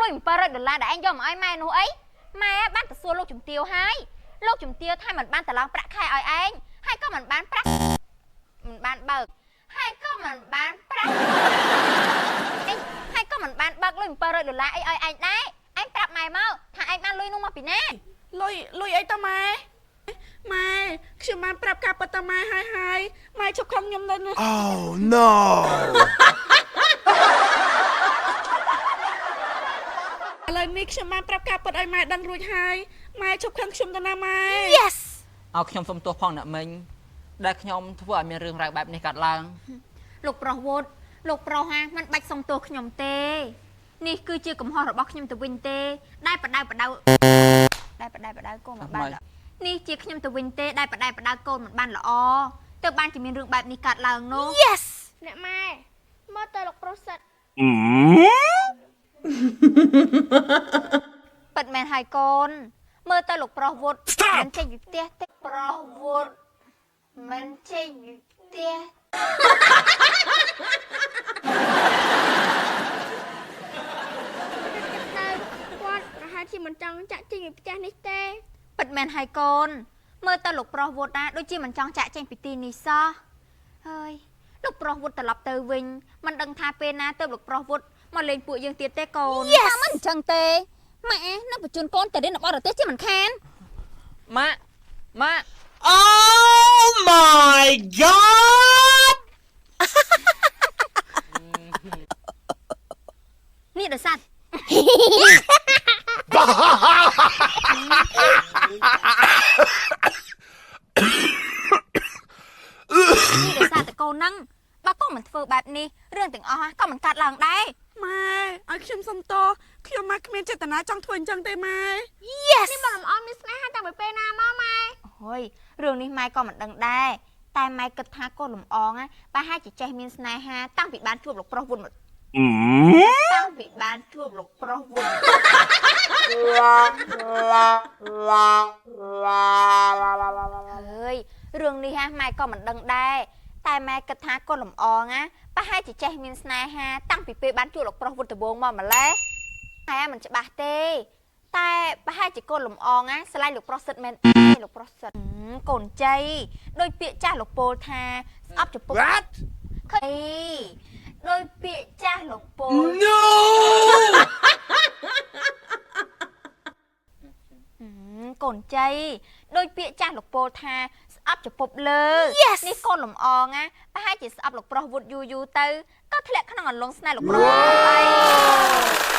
យ700ដុល្លារដែលឯងយកមកឲ្យម៉ែនោះអីម៉ែបានទៅសួរលោកជំទាវហើយលោកជំទាវថាមិនបានតឡងប្រាក់ខែឲ្យឯងហើយក៏មិនបានប្រាក់មិនបានបើកហើយក៏មិនបានប្រាក់ឯងហើយក៏មិនបានបើកលុយ700ដុល្លារអីឲ្យឯងដែរឯងប្រាប់ម៉ែមកថាឯងបានលុយនោះមកពីណា លុយលុយអីតម៉ែម៉ែខ្ញុំបានប្រាប់ការពិតតម៉ែហើយហើយម៉ែជប់ខំខ្ញុំនៅនេះ Oh no! ឥឡូវនេះខ្ញុំបានប្រាប់ការពិតឲ្យម៉ែដឹងរួចហើយម៉ែជប់ខឹងខ្ញុំទៅណាម៉ែ Yes. ឲ្យខ្ញុំសុំទោសផងអ្នកមីងដែលខ្ញុំធ្វើឲ្យមានរឿងរ៉ាវបែបនេះកើតឡើង លោកប្រុសវុតលោកប្រុសហាមិនបាច់សុំទោសខ្ញុំទេនេះគឺជាកំហុសរបស់ខ្ញុំទៅវិញទេដែលបដៅបដៅដែលបដៅបដៅកូនមិនបានល្អនេះជាខ្ញុំទៅវិញទេដែលបដៅបដៅកូនមិនបានល្អទើបបានជាមានរឿងបែបនេះកើតឡើងនោះ Yes. អ្នកម៉ែមើលទៅលោកប្រុសសិត ពិតមែនហើយកូនមើលទៅលោកប្រុសវុតមិនចេញពីផ្ទះទេប្រុសវុតមិនចេញពីផ្ទះ គិតទៅគាត់ប្រហែលជាមិនចង់ចាក់ចេញពីផ្ទះនេះទេ ពិតមែនហើយកូនមើលទៅលោកប្រុសវុតណាដូចជាមិនចង់ចាក់ចេញពីទីនេះសោះហើយលោកប្រុសវុតត្រឡប់ទៅវិញមិនដឹងថាពេលណាទៅលោកប្រុសវុតមកលេងពួកយើងទៀតទេកូន Yes. មិនអញ្ចឹងទេម៉ាក់នឹងបញ្ជូនកូនទៅរៀននៅបរទេសជាមិនខាន ម៉ាក់ម៉ាក់ Oh my god! នេះដោយសារ នេះដោយសារតែកូនហ្នឹងបើកូនមិនធ្វើបែបនេះរឿងទាំងអស់ក៏មិនកើតឡើងដែរ ម៉ែឲ្យខ្ញុំសុំទោសខ្ញុំមកគ្មានចេតនាចង់ធ្វើអញ្ចឹងទេម៉ែ នេះបងលំអមានស្នេហាតាំងពីពេលណាមកម៉ែ អូយរឿងនេះម៉ែក៏មិនដឹងដែរតែម៉ែគិតថាកូនលំអងណាប្រហែលជាចេះមានស្នេហាតាំងពីបានជួបលោកប្រុសវុនមកតាំងពីបានជួបលោកប្រុសវុនហើយរឿងនេះហ่ะម៉ែក៏មិនដឹងដែរតែម៉ែគិតថាកូនលំអងណាប្រហែលជាចេះមានស្នេហាតាំងពីពេលបានជួបលោកប្រុសវុនដំបូងមកម្លេះតែមិនច្បាស់ទេ តែប្រហែលជាកូនលំអងណាស្រឡាញ់លោកប្រុសសិតមែនទេលោកប្រុសសិតកូនជ័យដោយពាក្យចាស់លោកពោលថាស្អប់ចំពោះ What? ឃើញដោយពាក្យចាស់លោកពោល No! កូនជ័យដោយពាក្យចាស់លោកពោលថាស្អប់ចំពប់លើ នេះកូនលំអងណាប្រហែលជាស្អប់លោកប្រុសវុតយូរយូរទៅក៏ធ្លាក់ក្នុងអន្លង់ស្នេហ៍លោកប្រុសវុតអី